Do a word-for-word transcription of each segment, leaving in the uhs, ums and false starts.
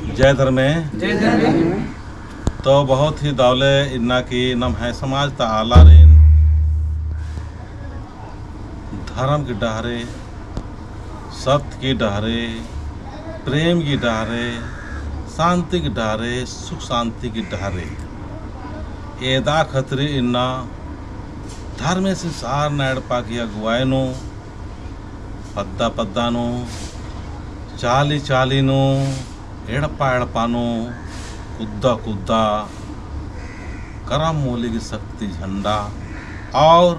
जय धर्मे। जय धर्मे। तो बहुत ही दौले इन्ना की नम्है समाज ता आलारिन धर्म की डहरे, सत्य की डहरे, प्रेम की डहरे, शांति की डहरे, सुख शांति की डहरे एदा खतरी इन्ना धर्मेसिन सारना एड़पा की अगुवाई नू, पद्दा पद्दा नू, चाली चाली नू, एड़पा एड़पा नू, कुद्दा कुद्दा, करम मूली की शक्ति झंडा और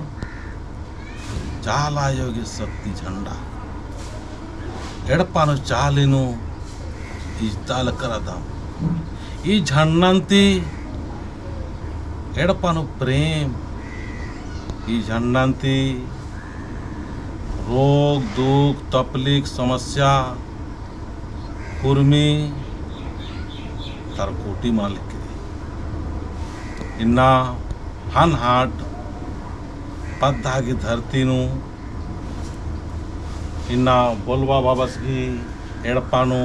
चाला आयो की शक्ति झंडा एड़पा नू चाली नू इजताल करदम। ई झंडन ती एड़पा नू प्रेम, ई झंडन ती रोग, दुख, तकलीफ, समस्या, हुरमी तरकोटी मना लगी। इन्ना हन हाट पद्दा की धरती नू इन्ना बोलबा बाबस गही एड़पा नू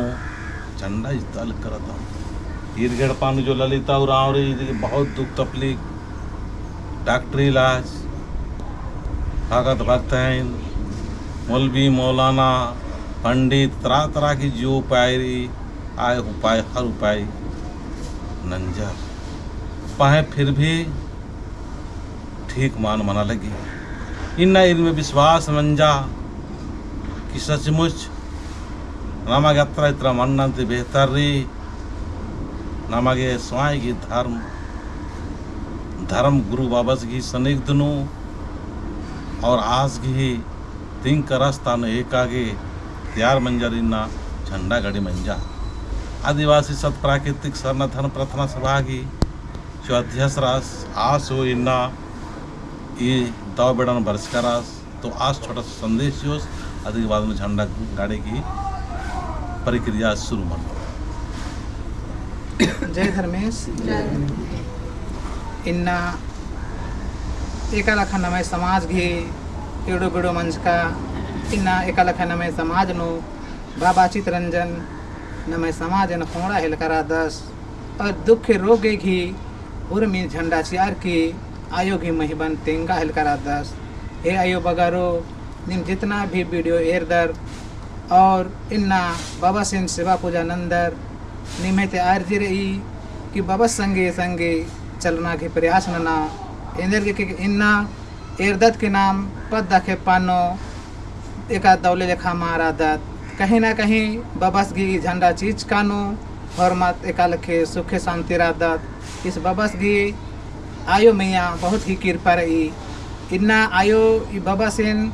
झंडा इजताल करदम। ईर गही एड़पा नू जो ललिता उराँव रई, इदी बहुत दुख तकलीफ, डॉक्टरी इलाज, भगत भक्तैन, मौलवी मौलाना, पंडित, तरह तरह की जो उपाय रई, आय उपाय, हर उपाय नंजर। पहें फिर भी ठीक मान मना लगी। इन्ना इनमें विश्वास मंजा कि सचमुच नमा गे अत्रा इत्रा मन्नन ती बेहतर रई, नमा गे स्वयं गही धर्म, धर्म गुरु बाबस गही सनिग्ध नू और आस गही तिंग करस ता नू एका गे तैयार मंजर इन्ना झंडा गड़ी मंजा। आदिवासी सत प्राकृतिक सरना धर्म प्रार्थना सभा गही जो अध्यक्ष रअस, आस हूँ इन्ना ई दव बेड़न बरचका रअस, तो आस छोटा सा संदेश चिओस, अदी के बाद में झंडा गाड़े की प्रक्रिया शुरू मनो। जय धर्मेस। जय। इन्ना एका लखा नम्है समाज गही एड़ो बेड़ो मंजका, इन्ना एका लखा नम्है समाज नू बाबा चितरंजन नम्है समाजन खोंड़ा हेलका रअदस। और दुखे रोगे गही हुरमी झंडा चिअर की आयो गही महिमन तेंगा हेलका रअदस। हे आयो बगरो, नीम जितना भी video एरदर और इन्ना बबसिन सेवा पूजा नंदर, निम्है ती अर्जी रई कि बबस संगे संगे चलना गही प्रयास नना। एन्देरगे कि इन्ना एरदत की नाम पद्दा खेप्पा नू एका दौले लेखा मल रअदत। कहीं ना कहीं बबस गही झंडा चिचका नू होरमत एका लेखे सुखे शांति रअदत। ईस बबस गही आयो मइय्याँ बहुत ही किरपा रई। इन्ना आयो ई बबसिन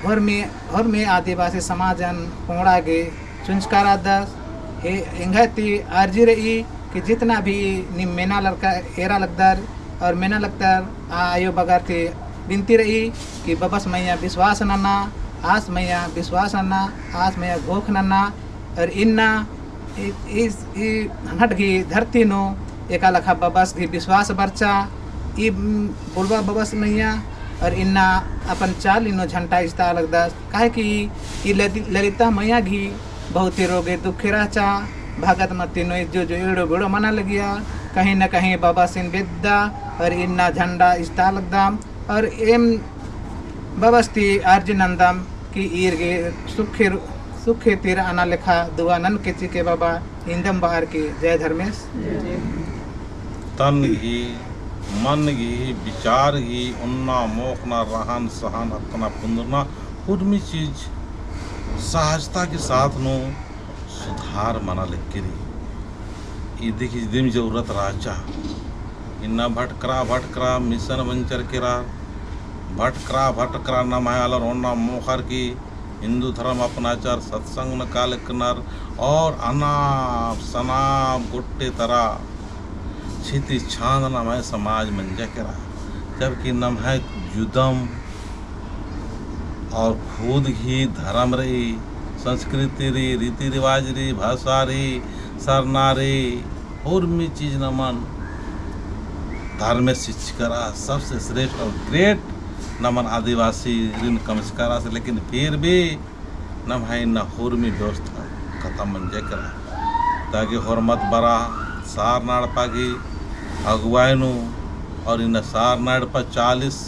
होरमी, होरमी आदिवासी समाजन खोंड़ा गे चुंचका रअदस। हे एंग्है ती अर्जी रई कि जितना भी नीम मेना लरका एरा लगदर और मेना लगदर, आ आयो बगर ती बिनती रई कि बबस मइय्याँ विश्वास नना, आस मइय्याँ विश्वास नना, आस मइय्याँ घोख नना। और इन्ना इ-, इस, ई हनहट गही धरती नू एका लखा बबस गही विश्वास बरचा, ई, उम, बोलबा बबस मइय्याँ, और इन्ना अपन चाली नू झंडा इजता लगदस। काहे कि ई ललि-, ललिता मइय्याँ गही बहुत ही रोगे दुखे रहचा, भगत मती नू जो जो एड़ो बेड़ो मना लगिया, कहीं न कहीं बबसिन बेद्दा, और इन्ना झंडा इजता लगदम, और एम बबस ती अर्जी नंदम कि ईर गे सुखे, सुखे ती रअना लेखा दुआ ननके चिके बबा इन्दम बअर की। जय धर्मेस। तन गही, मन गही, विचार गही, ओन्ना मोख़ना, रहन सहन, अतना पुन्दुरना, उर्मी चीज सहजता के साथ नू सुधार मना लगी रई। इदी की इदिम जरूरत रहचा। इन्ना भटकरा भटकरा मिशन मंजर केरा, भटकरा भटकरा नम्है आलर ओन्ना मोख़र की हिन्दू धर्म अपनाचर, सत्संग नू कालकनर और अनाप सनाप गोट्टे तरा छिती छांद नम्है समाज मंजा केरा। जबकि नम्है जुदम और खुद गही धर्म रई, संस्कृति रई, रीति रिवाज रई, भाषा रई, सरना रई, उर्मी चीज नमन धर्मेस चिचका रअस, सबसे श्रेष्ठ और great नमन आदिवासीरिन कमचका रअस, लेकिन फिर भी नम्है इन्ना उर्मी व्यवस्था खतम मंजा केरा। ताकि होरमत बरा सरना एड़पा गही अगुवाई नू और इन्ना सरना एड़पा चालीस,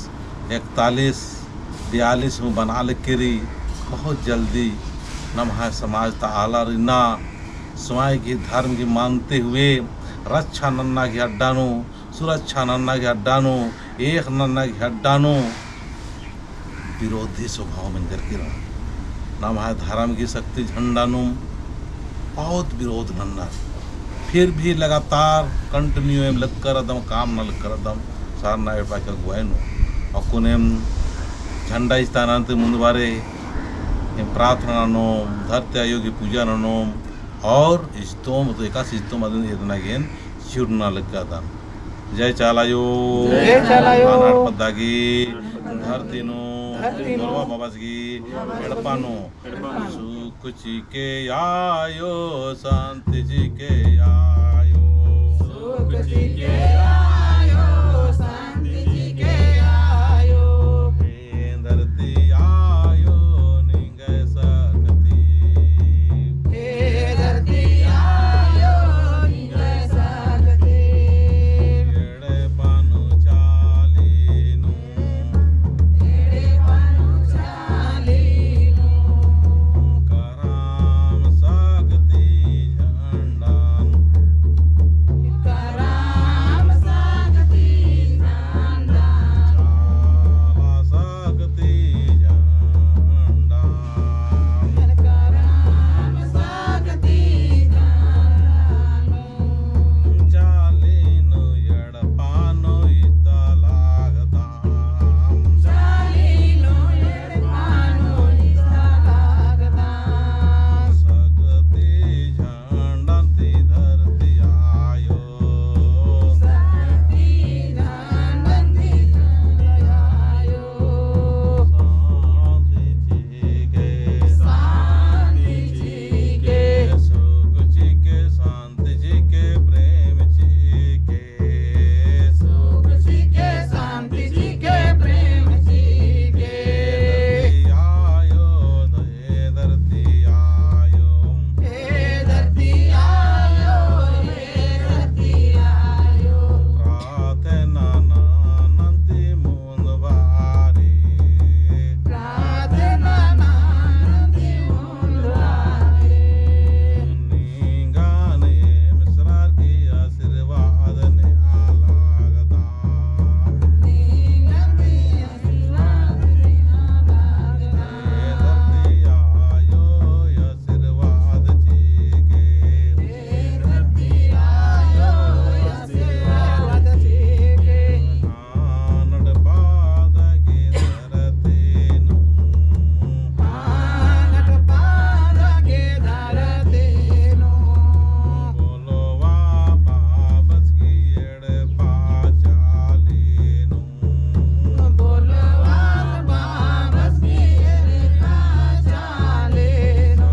इकतालीस, बयालीस हूँ बना लगी रई। बहुत जल्दी नम्है समाज ता आलर इन्ना स्वयं गही धर्म गही मानते हुए रक्षा नन्ना गही अड्डा नू, सुरक्षा नन्ना गही अड्डा नू, एक नन्ना गही अड्डा नू विरोधी स्वभाव मंजर केरा। नम्है धर्म गही शक्ति झंडा नू बहुत विरोध नन्नर, फिर भी लगातार continue एम लग्गर रअदम, काम नना लग्गर रअदम, सरना एड़पा गही अगुवाई नू। अक्कुन एम झंडा इजतानन ती मुन्द बारे एम प्रार्थना ननोम, धरती आयो गही पूजा ननोम, और इजतोम, तो एकासे इजतोम अदिन एदना गे एन चिहुटना लग्गदन। जय चाला आयो। जय चाला आयो। आनाड़ पद्दा गही धरती नू, धरती नू। बोलवा बाबस गही एड़पा नू। एड़पा नू। सुख चिके आयो, शांति चिके आयो। सुख चिके आयो, शांति चिके आयो। हे धरती आयो, निंग्है शक्ति। हे धरती आयो, निंग्है शक्ति। एड़पा नू चाली नू। एड़पा नू चाली नू। करम शक्ति झंडान। करम शक्ति झंडान। चाला शक्ति झंडान। करम शक्ति झंडान। चाली नू एड़पा नू इजता लगदम। चाली नू एड़पा नू इजता लगदम। शक्ति झंडन ती धरती आयो। शक्ति झंडन ती धरती आयो। शांति चिके। शांति चिके। सुख चिके, शांति चिके, प्रेम चिके। सुख चिके, शांति चिके, प्रेम चिके। धरती आयो, हे धरती आयो। हे धरती आयो, हे धरती आयो। प्रार्थना ननन ती मुन्द बारी। प्रार्थना ननन ती मुन्द बारी। निंगन एम सरर गही आशीर्वाद नेआ लगदम। निंगन एम आशीर्वाद नेआ लगदम। हे धरती आयो आशीर्वाद चिके। हे धरती आयो आशीर्वाद चिके। आनड़ पाद गे धरती नू। आनड़ पाद गे धरती नू। बोलवा बाबस गही एड़पा चाली नू। बोलवा बाबस गही एड़पा चाली नू।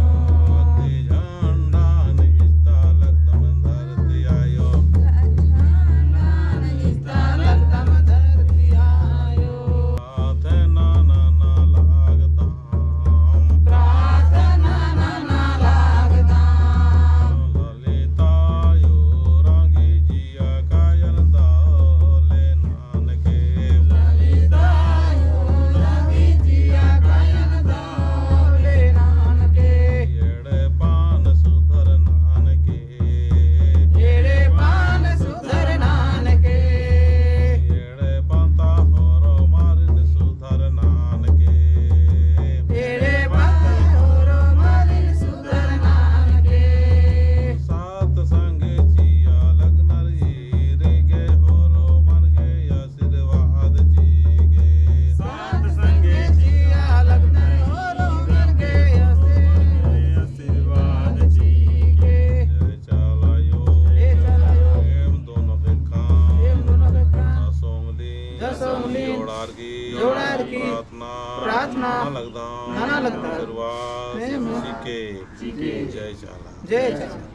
शक्ति झंडान इजता लगदम धरती आयो। झंडान इजता लगदम धरती आयो। प्रार्थना नना लगदम। प्रार्थना नना लगदम। ललिता आयो रंगी जिया कायन दौले ननके। ललिता आयो रंगी जिया कायन दौले ननके। एड़पन सुधर ननके। एड़पन सुधर ननके। एड़पन ता होरमारिन सुधर ननके। एड़पन ता होरमारिन सुधर ननके। सतसंग चिआ लगनर ईरिगे होरमर गे आशीर्वाद चिके। सतसंग चिआ लगनर होरमर गे आशीर्वाद चिके। जय चाला आयो। जय चाला आयो। एम दोनों ख़ेक्खा। एम दोनों ख़ेक्खा। दस उंगली। दस उंगली। जोड़ारकी। जोड़ारकी। प्रार्थना। प्रार्थना। नना लगदम। नना लगदम। आशीर्वाद। एम। चिके। चिके। जय चाला। जय चाला।